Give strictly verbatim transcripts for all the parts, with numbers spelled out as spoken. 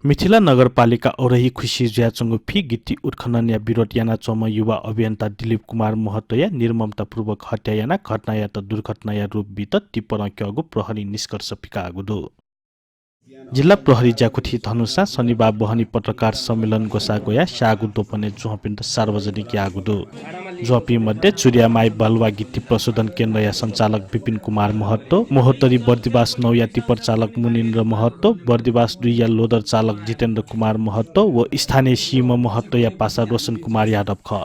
मिथिला नगरपालिका औरही खुसी जुयाच्वंगु फि गिटी उत्खननया विरोध यानाच्वंम्ह युवा अभियन्ता दिलीप कुमार महतोया निर्ममतापूर्वक हत्या यानाः घटनायात दुर्घटनाया रूप बीत टिप्परं क्यःगु प्रहरीं निष्कर्ष फिकाःगु दु। जिल्ला प्रहरी ज्याकुथिं धनुषां शनिबाः बहनी पत्रकार सम्मेलन ग्वसाः ग्वयाः स्याःगु द्वपनय् जुहःपिन्त सार्वजनिक याःगु दु। जुहःपिं मध्ये चुरिया माई बालुवा गिटी प्रशोधन केन्द्रया सञ्चालक विपिन कुमार महतो, महोत्तरी बर्दिवास नौया टिप्पर चालक मुनिन्द्र महतो, बर्दिवास दुईया लोडर चालक जितेन्द्र कुमार महतो व स्थानीय सीम्ह महतोया पासा रोशन कुमार यादव खः।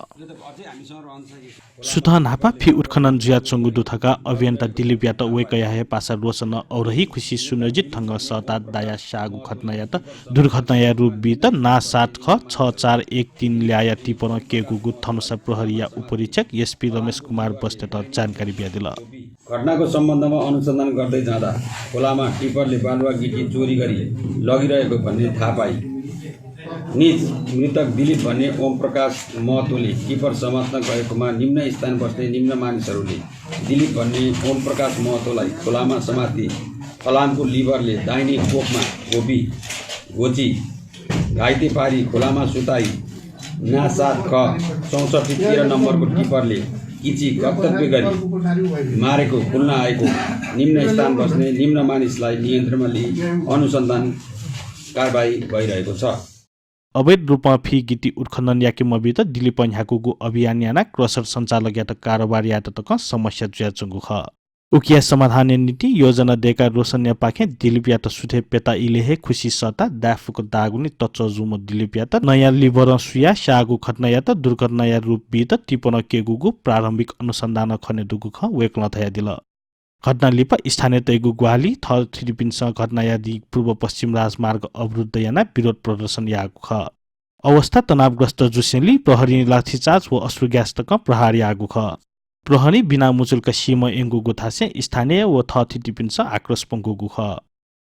सुथं न्हापा फि उत्खनन जुयाच्वंगु दु धकाः अभियन्ता दिलीपयात वय्कःया हे पासा रोशनं औरही खुसी सुनियोजित ढंगं सःता दायाः स्याःगु घटनायात दुर्घटनाया रूप बीत ना सात ख छ चार एक तीन ल्याःया टिप्परं क्यय्कूगु धनुषा प्रहरीया उपरीक्षक एसपी रमेश कुमार बस्नेतं जानकारी बियादिल। घटनाको सम्बन्धमा अनुसन्धान गर्दै जाँदा खोलामा टिप्परले बालुवा गिटी चोरी गरी लगिरहेको भन्ने थाहा पाइ। निज मृतक दिलीप भन्ने ओम प्रकाश महतोले टिप्पर समात्न गएकोमा निम्न स्थान बस्ने निम्न मानिसहरूले दिलीप भन्ने ओम प्रकाश महतोलाई खोलामा समाती फलामको लिभरले दाहिने कोखमा घोपी, घोची, घाइते पारी खोलामा सुताई ना सात ख चौसट्ठी तेह्र नम्बरको टिप्परले किची कर्तव्य गरी मारेको खुल्न आएको निम्न स्थान बस्ने निम्न मानिसलाई नियन्त्रणमा लिई अनुसन्धान कारवाही भइरहेको छ। अवैध रूपं फि गिटी उत्खनन याके मबीत दिलीपं न्ह्याकूगु अभियान यानाः क्रसर सञ्चालकयात कारोबार यायेत तकं समस्या जुयाच्वंगु खः। उकिया समाधानया निंतिं योजना दय्काः रोशनयापाखें दिलीपयात सुथय् प्यता इलय् हे खुसी सःता दाय्फुक दाःगुलिं तच्वः जूम्ह दिलीपयात नयाँ लिभरं सुयाः स्याःगु घटनायात दुर्घटनाया रूप बीत टिप्परं क्यय्कूगु प्रारम्भिक अनुसन्धानं खनेदुगु खँ वय्कलं धयादिल। घटना लिपा स्थानीयतय्गु ग्वाहालि थःथितिपिन्सं घटना यादी पूर्व पश्चिम राजमार्ग अवरुद्ध यानाः विरोध प्रदर्शन याःगु खः। अवस्था तनावग्रस्त जूसेंलि प्रहरीं लाठीचार्ज व अश्रुग्यास तकं प्रहार याःगु खः। प्रहरीं बिना मुचुल्क सीम्ह यंकूगु धासें स्थानीय व थःथितिपिन्सं आक्रोश प्वंकूगु खः।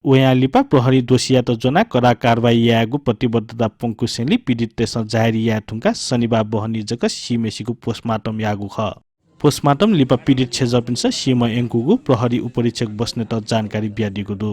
वयां लिपा प्रहरीं दोषीयात ज्वनाः कडा कारवाही यायेगु प्रतिबद्धता प्वंकुसेंलि पीडिततय्सं जाहेरी याये धुंकाः शनिबाः बहनी जक सीम्हय्सिगु पोस्टमार्टम याःगु खः। पोस्टमार्टम लिपा पीडित छेँजःपिन्सं सीम्ह यंकूगु प्रहरी उपरीक्षक बस्नेतं जानकारी बियादीगु दु।